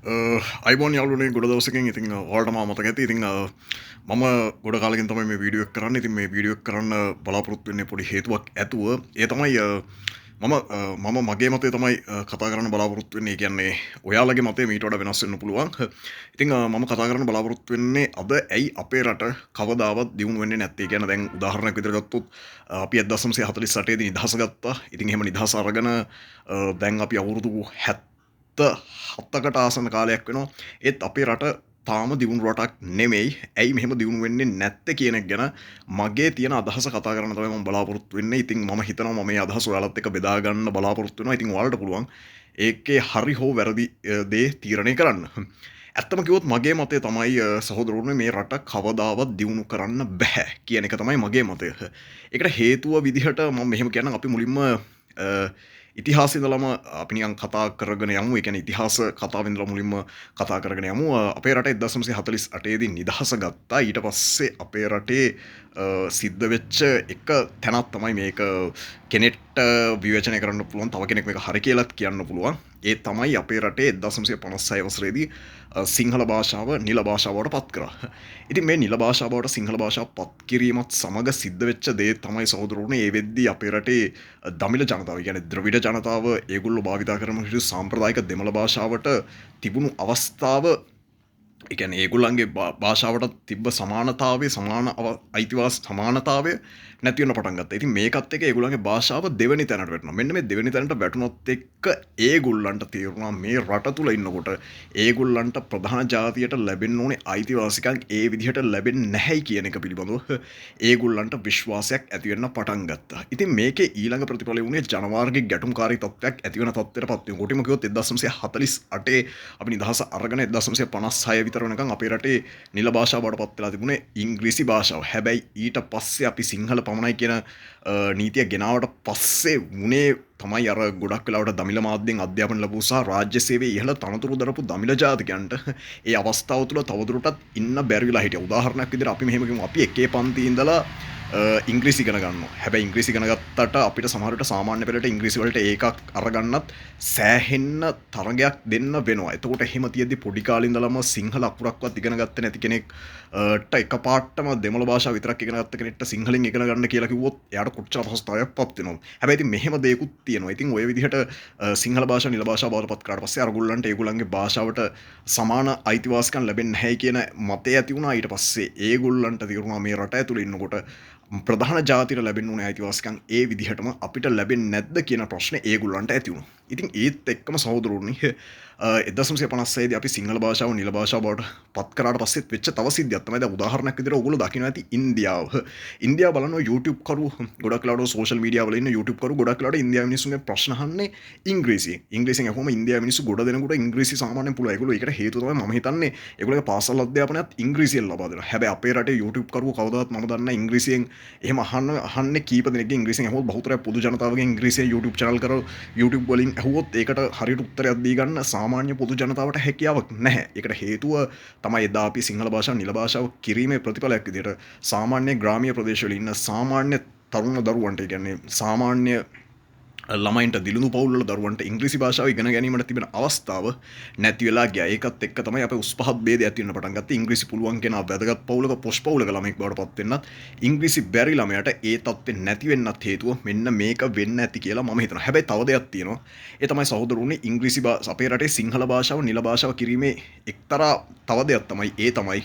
අයිබෝන් යාළුවනේ, ගොඩ දවසකින් ඉතින් ඔයාලට මාව මතක ඇති. ඉතින් මම ගොඩ කාලෙකින් තමයි මේ වීඩියෝ එක කරන්නේ. ඉතින් මේ වීඩියෝ එක කරන්න බලාපොරොත්තු වෙන්නේ පොඩි හේතුවක් ඇතුව. ඒ තමයි මම මම මගේ මතය තමයි කතා කරන්න බලාපොරොත්තු වෙන්නේ. ඒ කියන්නේ ඔයාලගේ මතය මීට වඩා වෙනස් වෙන්න පුළුවන්. ඉතින් මම කතා කරන්න බලාපොරොත්තු වෙන්නේ අද ඇයි අපේ රට කවදාවත් දියුණු වෙන්නේ නැත්තේ. ඒ කියන්නේ දැන් උදාහරණයක් විදිහට ගත්තොත් අපි 1948 දී නිදහස ගත්තා. ඉතින් එහෙම නිදහස අරගෙන දැන් අපි අවුරුදු 77කට ආසන්න කාලයක් වෙනවා. ඒත් අපේ රට තාම දියුණු රටක් නෙමෙයි. ඇයි මෙහෙම දියුණු වෙන්නේ නැත්තේ කියන එක ගැන මගේ තියෙන අදහස කතා කරන්න තමයි මම බලාපොරොත්තු වෙන්නේ. ඉතින් මම හිතනවා මම මේ අදහස ඔයාලත් එක්ක බෙදා ගන්න බලාපොරොත්තු වෙනවා. ඉතින් ඔයාලට පුළුවන් ඒකේ හරි හෝ වැරදි දේ තීරණය කරන්න. ඇත්තම කිව්වොත් මගේ මතය තමයි සහෝදරවරුනි, මේ රට කවදාවත් දියුණු කරන්න බැහැ කියන එක තමයි මගේ මතය. ඒකට හේතුව විදිහට මම මෙහෙම කියන්නම්. අපි මුලින්ම ඉතිහාසෙ ඉඳලම අපි නිකන් කතා කරගෙන යමු. ඒ කියන්නේ ඉතිහාස කතාවෙ ඉඳලා මුලින්ම කතා කරගෙන යමු. අපේ රටේ 1948 දී නිදහස ගත්තා. ඊට පස්සේ අපේ රටේ සිද්ධ වෙච්ච එක තැනක් තමයි මේක කෙනෙක්ට විවේචනය කරන්න පුළුවන්, තව කෙනෙක් මේක හරි කියලාත් කියන්න පුළුවන්. ඒ තමයි අපේ රටේ 1956 වසරේදී සිංහල භාෂාව නිල භාෂාව බවට පත් කරා. ඉතින් මේ නිල භාෂාව බවට සිංහල භාෂාව පත් කිරීමත් සමග සිද්ධ වෙච්ච දේ තමයි සහෝදරවරුනි, ඒ වෙද්දී අපේ රටේ දමිළ ජනතාව, ඒ කියන්නේ ද්‍රවිඩ ජනතාව, ඒගොල්ලෝ භාවිතා කරන හිටු සාම්ප්‍රදායික දෙමළ භාෂාවට තිබුණු අවස්ථාව, ඒ කියන්නේ ඒගොල්ලන්ගේ භාෂාවට තිබ්බ සමානතාවය, සමාන අයිතිවාසි සමානතාවය නැති වෙන්න පටන් ගත්තා. ඉතින් මේකත් එක්ක ඒගොල්ලන්ගේ භාෂාව දෙවෙනි තැනට වැටුණා. මෙන්න මේ දෙවෙනි තැනට වැටුණොත් එක්ක ඒගොල්ලන්ට තේරුණා මේ රට තුල ඉන්නකොට ඒගොල්ලන්ට ප්‍රධාන ජාතියට ලැබෙන්න ඕනේ අයිතිවාසිකම් ඒ විදිහට ලැබෙන්නේ නැහැයි කියන එක පිළිබඳව ඒගොල්ලන්ට විශ්වාසයක් ඇති වෙන්න පටන් ගත්තා. ඉතින් මේකේ ඊළඟ ප්‍රතිඵලය වුණේ ජනවාර්ගික ගැටුම්කාරී තත්ත්වයක් ඇති වෙන තත්ත්වයට පත් වීම. කොටිම කිව්වොත් 1948 අපි නිදහස අරගෙන 1956 විතර වෙනකන් අපේ රටේ නිල භාෂාව බවට පත් වෙලා තිබුණේ ඉංග්‍රීසි භාෂාව. හැබැයි ඊට පස්සේ අපි සිංහල පමණයි කියන නීතිය ගෙනාවට පස්සේ වුණේ තමයි අර ගොඩක් වෙලාවට දමිළ මාධ්‍යයෙන් අධ්‍යාපන ලැබූ සහ රාජ්‍ය සේවයේ ඉහළ තනතුරු දරපු දමිළ ජාතිකයන්ට ඒ අවස්ථාව තුළ තවදුරටත් ඉන්න බැරි වෙලා හිටියා. උදාහරණයක් විදිහට අපි මෙහෙම කිව්වොත් අපි එකේ පන්ති ඉඳලා ඉංග්‍රීසි ඉගෙන ගන්නවා. හැබැයි ඉංග්‍රීසි ඉගෙන ගත්තට අපිට සමහර විට සාමාන්‍ය පෙළට ඉංග්‍රීසි වලට ඒකක් අරගන්නත් සෑහෙන්න තරගයක් දෙන්න වෙනවා. එතකොට එහෙම තියෙද්දි පොඩි කාලේ ඉඳලම සිංහල අකුරක්වත් ඉගෙන ගත්තේ නැති කෙනෙක්ට එකපාරටම දෙමළ භාෂාව විතරක් ඉගෙන ගත්ත කෙනෙක්ට සිංහලෙන් ඉගෙන ගන්න කියලා කිව්වොත් එයාට කොච්චර අපහසුතාවයක් පත් වෙනවද? හැබැයි ඉතින් මෙහෙම දෙයක්ත් තියෙනවා. ඉතින් ඔය විදිහට සිංහල භාෂාව නිල භාෂාව බවට පත් කරාට පස්සේ අරගොල්ලන්ට ඒගොල්ලන්ගේ භාෂාවට සමාන අයිතිවාසිකම් ලැබෙන්නේ නැහැ කියන මතය ඇති වුණා. ඊට පස්සේ ඒගොල්ලන්ට තේරුණා මේ රට ඇතුලේ ඉන්නකොට ප්‍රධාන ජාතියට ලැබෙන්න ඕනේ අයිතිවාසිකම් ඒ විදිහටම අපිට ලැබෙන්නේ නැද්ද කියන ප්‍රශ්නේ ඒගොල්ලන්ට ඇති වුණා. ඉතින් ඒත් එක්කම සහෝදරවරුනි, 1956 දී අපි සිංහල භාෂාව නිල භාෂාව බවට පත් කරාට පස්සෙත් වෙච්ච තව සිද්ධියක් තමයි දැන් උදාහරණයක් විදිහට ඔයගොල්ලෝ දකින්න ඇති ඉන්දියාව. ඉන්දියාව බලන ඔය YouTube කරු ගොඩක් වෙලාවට සෝෂල් මීඩියා වල ඉන්න YouTube කරු ගොඩක් වෙලාවට ඉන්දියාවේ මිනිස්සුන්ගෙන් ප්‍රශ්න අහන්නේ ඉංග්‍රීසියෙන්. ඉංග්‍රීසියෙන් අහුවම ඉන්දියාවේ මිනිස්සු ගොඩ දෙනෙකුට ඉංග්‍රීසි සාමාන්‍යයෙන් පුළුවන්. ඒගොල්ලෝ ඒකට හේතුව තමයි මම හිතන්නේ ඒගොල්ලෝගේ පාසල් අධ්‍යාපනයත් ඉංග්‍රීසියෙන් ලබා දෙනවා. හැබැයි අපේ රටේ YouTube කරුවෝ කවදාවත් මම දන්නේ ඉංග්‍රීසියෙන් එහෙම අහන්නේ කීප දෙනෙක්ගෙන් ඉංග්‍රීසියෙන් අහුවොත් බහුතරයක් පොදු ජනතාවගෙන් ඉංග්‍රීසියෙන් YouTube channel කරලා YouTube වලින් ඇහුවොත් ඒකට හරියට උත්තරයක් දී ගන්න සාමාන්‍ය පොදු ජනතාවට හැකියාවක් නැහැ. ඒකට හේතුව තමයි එදා අපි සිංහල භාෂාව නිල භාෂාව කිරීමේ ප්‍රතිඵලයක් විදිහට සාමාන්‍ය ග්‍රාමීය ප්‍රදේශවල ඉන්න සාමාන්‍ය තරුණ දරුවන්ට, ඒ කියන්නේ සාමාන්‍ය ළමයින්ට, දිලිඳු පවුල් වල දරුවන්ට ඉංග්‍රීසි භාෂාව ඉගෙන ගැනීමට තිබෙන අවස්ථාව නැති වෙලා ගියා. ඒකත් එක්ක තමයි අපේ උස් පහත් භේදය ඇති වෙන්න පටන් ගත්තේ. ඉංග්‍රීසි පුළුවන් කෙනා වැදගත් පවුලක, පොෂ් පවුලක ළමයෙක් බවට පත් වෙන්නත්, ඉංග්‍රීසි බැරි ළමයාට ඒ තත්ත්වෙ නැති වෙන්නත් හේතුව මෙන්න මේක වෙන්න ඇති කියලා මම හිතනවා. හැබැයි තව දෙයක් තියෙනවා. ඒ තමයි සහෝදරුවනි, ඉංග්‍රීසි අපේ රටේ සිංහල භාෂාව නිල භාෂාව කිරීමේ එක්තරා තව දෙයක් තමයි, ඒ තමයි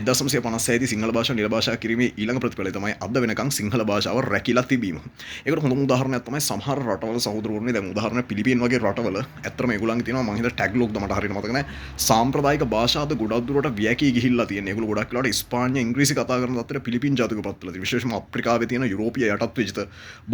1956 දී සිංහල භාෂාව නිල භාෂාව කිරීමේ ඊළඟ ප්‍රතිඵලය තමයි අද වෙනකන් සිංහල භාෂාව රැකිලා තිබීම. ඒකට හොඳම උදාහරණයක් තමයි සමහර රටවල සහෝදරවරුනි, දැන් උදාහරණයක් පිලිපීන් වගේ රටවල ඇත්තටම ඒගොල්ලන්ගේ තියෙනවා මං හිතන්නේ ටැග්ලොග්ද මට හරියට මතක නැහැ, සාම්ප්‍රදායික භාෂාද ගොඩක් දුරට ව්‍යැකී ගිහිල්ලා තියෙන. ඒගොල්ලෝ ගොඩක් වෙලාවට ඉස්පාන්‍ය ඉංග්‍රීසි කතා කරන තත්ත්වයට පිලිපීන් ජාතිකව පත් වෙලා තියෙනවා. විශේෂයෙන්ම අප්‍රිකාවේ තියෙන යුරෝපීය යටත් විජිත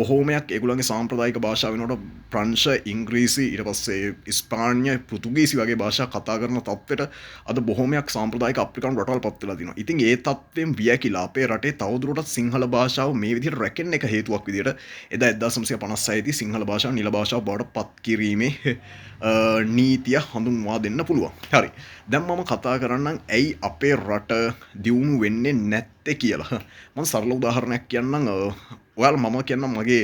බොහෝමයක් ඒගොල්ලන්ගේ සාම්ප්‍රදායික භාෂා වෙනකොට ප්‍රංශ, ඉංග්‍රීසි, ඊට පස්සේ ඉස්පාන්‍ය, පෘතුගීසි වගේ භාෂා කතා කරන තත්ත්වයට අද බොහෝමයක් සාම්ප්‍රදායික අප්‍රිකානු රටවල් පත් වෙලා තියෙනවා. ඉතින් ඒ තත්ත්වයෙන් ව්‍යැකිලා අපේ රටේ තවදුරටත් සිංහල භාෂාව මේ විදිහට රැකෙන්න එක හේතුවක් විදිහට එදා 1956 දී සිංහල භාෂාව නිල භාෂාව බවට පත් කිරීමේ නීතිය හඳුන්වා දෙන්න පුළුවන්. හරි. දැන් මම කතා කරන්නම් ඇයි අපේ රට දියුණු වෙන්නේ නැත්තේ කියලා. මම සරල උදාහරණයක් කියන්නම්. ඔයාලා මම කියන්නම් මගේ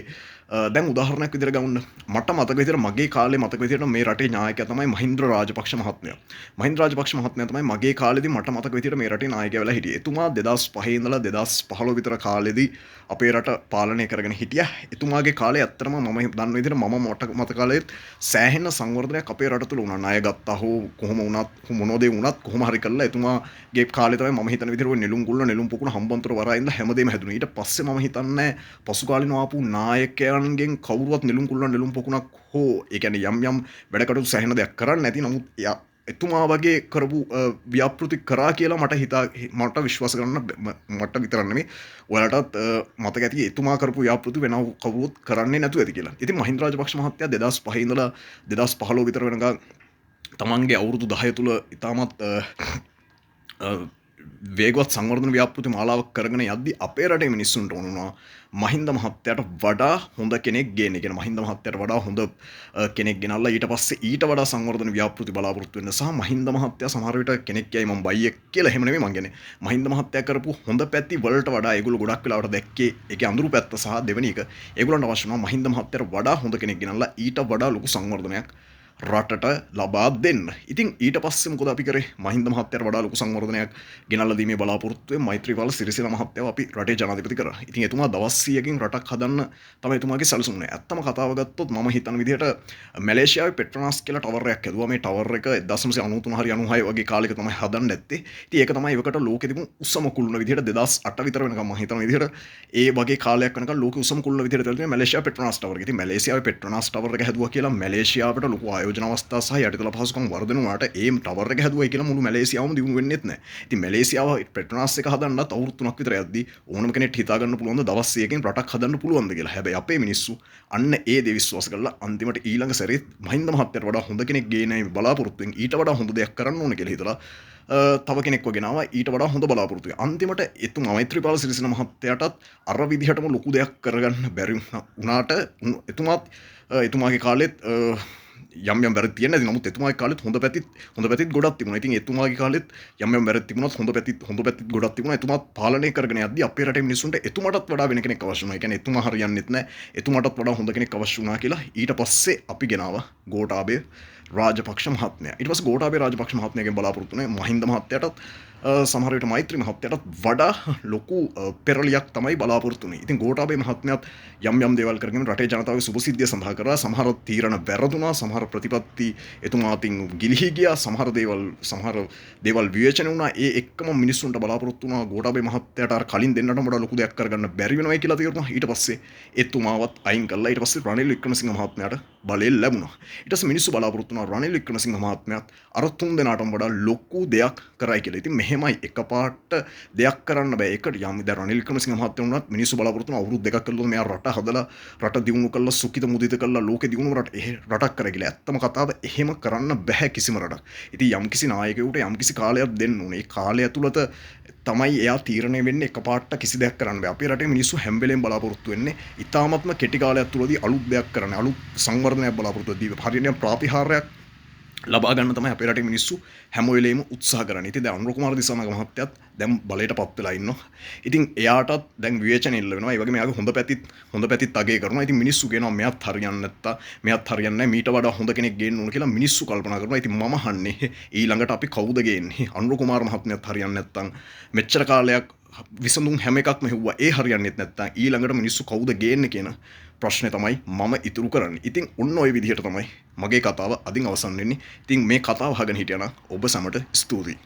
දැන් උදාහරණයක් විදිහට ගන්න, මට මතක විදිහට මගේ කාලේ මතක විදිහට මේ රටේ නායකයා තමයි මහින්ද්‍ර රාජපක්ෂ මහත්මයා. මහින්ද්‍ර රාජපක්ෂ මහත්මයා තමයි මගේ කාලේදී මට මතක විදිහට මේ රටේ නායකයා වෙලා හිටියේ. එතුමා 2005 ඉඳලා 2015 විතර කාලේදී අපේ රට පාලනය කරගෙන හිටියා. එතුමාගේ කාලේ ඇත්තටම මම දන්න විදිහට මම මට මතක කාලෙත් සෑහෙන සංවර්ධනයක් අපේ රට තුල වුණා. ණය ගත්තා හෝ කොහොම වුණත් මොන දේ වුණත් කොහොම හරි කරලා එතුමාගේ කාලේ තමයි මම හිතන විදිහට ඔය නෙළුම් කුල්ල නෙළුම් පොකුණ හම්බන්තොට වරා ඉඳලා හැමදේම හැදුනේ. ඊට පස්සේ මම හිතන්නේ පසු කාලිනව ආපු නායකයන්ගෙන් කවුරුවත් නෙළුම් කුල්ල නෙළුම් පොකුණක් හෝ ඒ කියන්නේ යම් යම් වැඩ කටයුතු සෑහෙන දෙයක් කරන්නේ නැති. නමුත් එතුමා වගේ කරපු ව්‍යාපෘති කරා කියලා මට හිතා මට විශ්වාස කරන්න මට විතරක් නෙමෙයි ඔයාලටත් මතක ඇති එතුමා කරපු ව්‍යාපෘති වෙන කවුරුත් කරන්නේ නැතුව ඇති කියලා. ඉතින් මහින්ද රාජපක්ෂ මහත්තයා 2005 ඉඳලා 2015 විතර වෙනකන් තමන්ගේ අවුරුදු 10 තුල ඉතාමත් වේගවත් සංවර්ධන ව්‍යාපෘති මාලාවක් කරගෙන යද්දි අපේ රටේ මිනිස්සුන්ට ඕන වුණා මහින්ද මහත්තයාට වඩා හොඳ කෙනෙක් ගේන්න. ඒ කියන්නේ මහින්ද මහත්තයාට වඩා හොඳ කෙනෙක් ගෙනල්ලා ඊට පස්සේ ඊට වඩා සංවර්ධන ව්‍යාපෘති බලාපොරොත්තු වෙන්න සහ මහින්ද මහත්තයා සමහර විට කෙනෙක් කියයි මං බයියෙක් කියලා, එහෙම නෙමෙයි මං කියන්නේ. මහින්ද මහත්තයා කරපු හොඳ පැති වලට වඩා ඒගොල්ලෝ ගොඩක් වෙලාවට දැක්කේ ඒකේ අඳුරු පැත්ත සහ දෙවෙනි එක ඒගොල්ලන්ට අවශ්‍ය වුණා මහින්ද මහත්තයාට වඩා හොඳ කෙනෙක් ගෙනල්ලා ඊට වඩා ලොකු සංවර්ධනයක් රටට ලබා දෙන්න. ඉතින් ඊට පස්සේ මොකද අපි කරේ? මහින්ද මහත්තයාට වඩා ලොකු සංවර්ධනයක් ගෙනල්ලා දීමේ බලාපොරොත්තුවෙන් මෛත්‍රීපාල සිරිසේන මහත්තයාව අපි රටේ ජනාධිපති කරා. ඉතින් එතුමා දවස් 100කින් රටක් හදන්න තමයි එතුමාගේ සැලසුම උනේ. ඇත්තම කතාව ගත්තොත් මම හිතන විදිහට මැලේසියාවේ පෙට්‍රොනාස් කියලා ටවර් එකක් හැදුවා. මේ ටවර් එක 1993 හරි 96 වගේ කාලෙක තමයි හදන්න ඇත්තේ. ඉතින් ඒක තමයි එවකට ලෝකෙ තිබුණු උසම කුළුණ විදිහට 2008 විතර වෙනකම් මම හිතන විදිහට ඒ වගේ කාලයක් වෙනකම් ලෝකෙ උසම කුළුණ විදිහට තිබුණේ මැලේසියා පෙට්‍රොනාස් ටවර් එක. ඉතින් මැලේසියාවේ පෙට්‍රොනාස් ටවර් එක හැදුවා කියලා මැලේසියාවට ලොකු ආයෝජන අවස්ථා සහ යටිතල පහසුකම් වර්ධන වුණාට ඒ ටවර් එක හැදුවයි කියලා මුළු මැලේසියාවම දියුණු වෙන්නෙත් නෑ. ඉතින් මැලේසියාව පෙට්‍රොනාස් එක හදන්නත් අවුරුදු 3ක් විතර යද්දි ඕනම කෙනෙක්ට හිතා ගන්න පුළුවන් ද දවස් 100කින් රටක් හදන්න පුළුවන්ද කියලා. හැබැයි අපේ මිනිස්සු අන්න ඒ දේ විශ්වාස කරලා අන්තිමට ඊළඟ සැරේත් මහින්ද මහත්තයාට වඩා හොඳ කෙනෙක් ගේන බලාපොරොත්තුවෙන් ඊට වඩා හොඳ දෙයක් කරන්න ඕන කියලා හිතලා තව කෙනෙක්ව ගෙනාවා ඊට වඩා හොඳ බලාපොරොත්තුවෙන්. අන්තිමට එතුමා මෛත්‍රීපාල සිරිසේන මහත්තයාටත් අර විදිහටම ලොකු දෙයක් කරගන්න බැරි වුණාට එතුමාත් එතුමාගේ කාලෙත් යම් යම් වැරදි තියෙන ඇති. නමුත් එතුමාගේ කාලෙත් හොඳ පැතිත් ගොඩක් තිබුණා. ඉතින් එතුමාගේ කාලෙත් යම් යම් වැරදි තිබුණත් හොඳ පැතිත් ගොඩක් තිබුණා. එතුමාත් පාලනය කරගෙන යද්දි අපේ රටේ මිනිස්සුන්ට එතුමාටත් වඩා වෙන කෙනෙක් අවශ්‍ය වුණා. ඒ කියන්නේ එතුමා හරියන්නෙත් නෑ. එතුමාටත් වඩා හොඳ කෙනෙක් අවශ්‍ය වුණා කියලා ඊට පස්සේ අපි ගෙනාවා ගෝඨාභය රාජපක්ෂ මහත්මයා. ඊට පස්සේ ගෝඨාභය රාජපක්ෂ මහත්මයාගෙන් බලාපොරොත්තු වුණේ මහින්ද මහත්තයාටත් සමහර විට මෛත්‍රී මහත්තයාටත් වඩා ලොකු පෙරලියක් තමයි බලාපොරොත්තු වුණේ. ඉතින් ගෝඨාභය මහත්මයාත් යම් යම් දේවල් කරගෙන රටේ ජනතාවගේ සුභසිද්ධිය සඳහා කරා. සමහර තීරණ වැරදුනා, සමහර ප්‍රතිපත්ති එතුමා අතින් ගිලිහි ගියා, සමහර දේවල් විවේචන වුණා. ඒ එක්කම මිනිස්සුන්ට බලාපොරොත්තු වුණා ගෝඨාභය මහත්තයාට අර කලින් දෙන්නටම වඩා ලොකු දෙයක් කරගන්න බැරි වෙනවයි කියලා තේරුණා. ඊට පස්සේ එතුමාවත් අයින් කළා. ඊට පස්සේ රනිල් වික්‍රමසිංහ මහත්මයාට බලය ලැබුණා. ඊට පස්සේ මිනිස්සු බලාපොරොත්තු වුණා රනිල් වික්‍රමසිංහ මහත්මයාත් අර තුන් දෙනාටම වඩා ලොකු දෙයක් කරයි කියලා. ඉතින් මෙහෙමයි එකපාරට දෙයක් කරන්න බෑ. ඒකට යම් දැන් රනිල් වික්‍රමසිංහ මහත්මයා වුණත් මිනිස්සු බලාපොරොත්තු වුණා අවුරුදු දෙකක් කළොත් මෙයා රට හදලා රට දියුණු කරලා සුඛිත මුදිත කරලා ලෝකෙ දියුණු රටක් කරයි කියලා. ඇත්තම කතාව එහෙම කරන්න බෑ කිසිම රටක්. ඉතින් යම්කිසි නායකයෙකුට යම්කිසි කාලයක් දෙන්න ඕනේ. ඒ කාලය ඇතුළත තමයි එයා තීරණය වෙන්නේ. එකපාරට කිසි දෙයක් කරන්න බෑ. අපේ රටේ මිනිස්සු හැම වෙලේම බලාපොරොත්තු වෙන්නේ ඉතාමත්ම කෙටි කාලයක් තුළදී අලුත් දෙයක් කරන්න, අලුත් සංවර්ධනයක් බලාපොරොත්තු වෙද්දී හරියට ප්‍රාතිහාර්යයක් ලබා ගන්න තමයි අපේ රටේ මිනිස්සු හැම වෙලේම උත්සාහ කරන්නේ. ඉතින් දැන් අනුර කුමාර දිසානායක මහත්තයාත් දැන් බලයට පත් වෙලා ඉන්නවා. ඉතින් එයාටත් දැන් විවේචන එල්ල වෙනවා. ඒ වගේම එයාගේ හොඳ පැතිත් අගය කරනවා. ඉතින් මිනිස්සු කියනවා මෙයාත් හරියන්නේ නැත්තා, මෙයාත් හරියන්නේ නැහැ, මීට වඩා හොඳ කෙනෙක් ගේන්න ඕන කියලා මිනිස්සු කල්පනා කරනවා. ඉතින් මම අහන්නේ ඊළඟට අපි කවුද ගේන්නේ? අනුර කුමාර මහත්මයාත් හරියන්නේ නැත්තම් මෙච්චර කාලයක් විසඳුම් හැම එකක්ම හෙව්වා, ඒ හරියන්නේත් නැත්තම් ඊළඟට මිනිස්සු කවුද ගේන්නේ කියන ප්‍රශ්නේ තමයි මම ඉතුරු කරන්නේ. ඉතින් ඔන්න ඔය විදිහට තමයි මගේ කතාව අදින් අවසන් වෙන්නේ. ඉතින් මේ කතාව අහගෙන හිටියා නම් ඔබ සැමට ස්තුතියි.